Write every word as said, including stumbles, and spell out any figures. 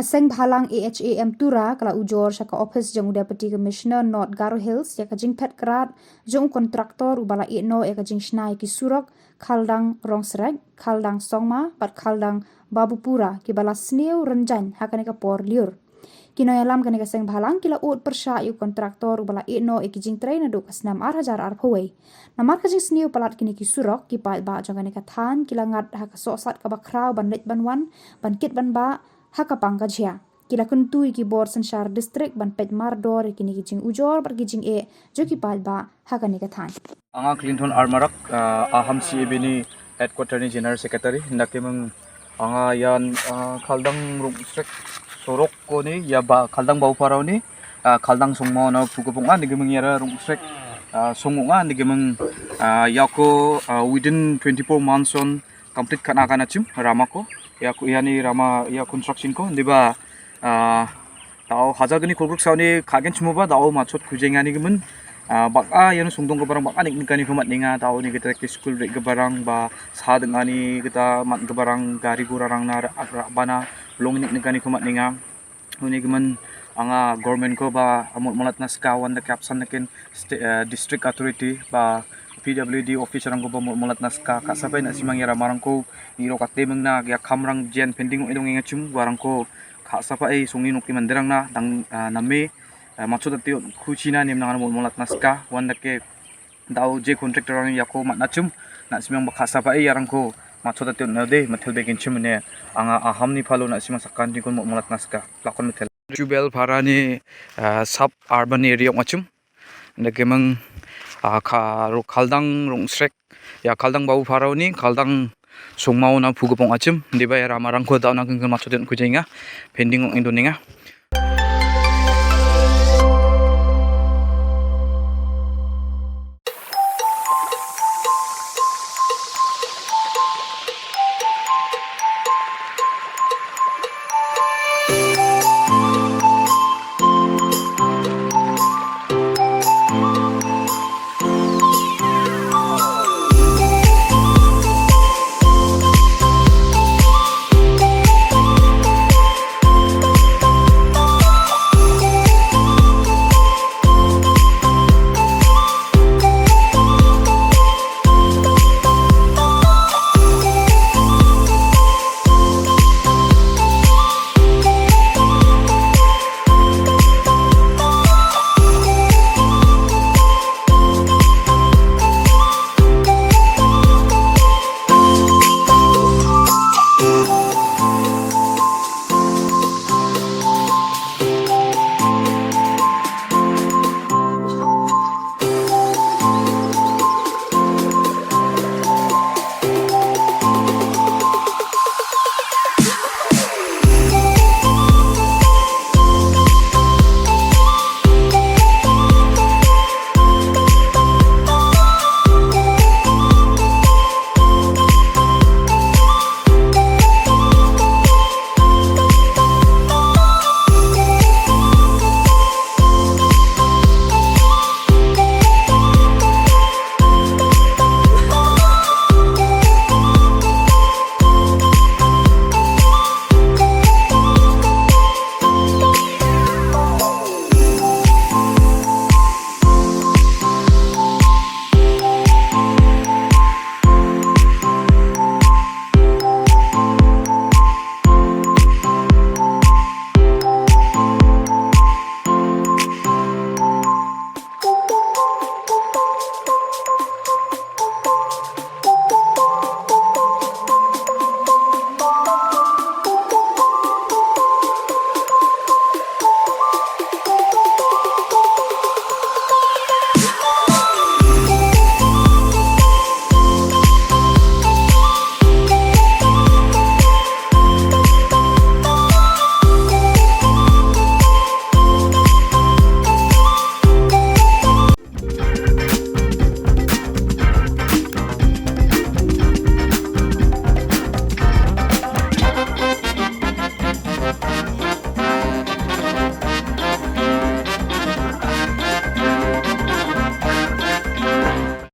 Ka seng bhalang A H A M Tura ka la ujor sha ka ophis jong u Deputy Commissioner North Garo Hills ïa ka jingphet krad jong u kontraktor uba la ïehnoh ïa ka jingshna ïa ki surok Khaldang Rongsrek, Khaldang Songma bad Khaldang Babupura kiba la sniew rynjaiñ ha kane ka por lyiur. Ki nongïalam kane ka seng bhalang ki la ud pyrshah ïa u kontraktor uba la ïehnoh ïa ki jingtrei naduh ka snem ar hajar arphew wei. Namar ka jingsniew palat kine ki surok, ki paidbah jong kane ka thaiñ ki la ngat ha ka sohsat kaba khraw ban leit ban wan, ban kit ban bah ha ka pang ka jia. Ki la kyntu ïa ki bor synshar district ban peit mardor ïa kine ki jingujor bad ki jingeh jong ki paidbah ha kane ka thaiñ. Anga Clinton Armarak, uh, Aham C A B ni Headquarter ni General Secretary, nda kemeng anga ïan, uh, Khaldang Rongsrek surok koni ïa ba Khaldang Babupara ni, uh, Khaldang Songma na phu ka pung, ah, nda kemeng ïa ra Rongsrek, uh, Songma, ah, nda kemeng, uh, ïa ko, uh, within twenty-four months on complete kana kana chim rama ko, ïa ko ïa ni rama ïa construction ko, nda ba, uh, Tau hajar kani khulkruk saw ni khagen chmu ba tau machot khujeng ani gemen. Ah, bak a ïano sungdong ka barang bak a nik nik kani khumat ninga tau ni kita ki school rek ka barang ba sa deng ani kita mat ka barang gari gura rang na rak rak bana long nik nik kani khumat ninga. Uni gemen anga government ko ba amot molat naska wan da kapsan nakin sta-, eh, district authority ba P W D office rang ko ba mot molat naska ka sabai na simang ïa rama rang ko ni ro ka temeng na ïa kam rang jen pending ong idong inga chum gua rang ko Kha sapa ei song inuk i mandirang na dang, ah, name, ah, machut ati khuchina nim nang mol molat naska wan da ke dau je contractor ang yako mat nachum na simang ba kha sapa ei yarang ko machut ati na de mathel begin chim ne anga aham ni phalo na simang sakan jingkon mol molat naska lakon mathel. Jubel Phara ni, ah, sub urban area ong achum. Nda kemeng, ah, ka ro Khaldang Rongsrek. Ya Khaldang Babupara ni, Khaldang Songma na phu ka pung achim. Diba ya rama rang ko dau na keng keng machot den ko jenga. Pending ong indo ninga.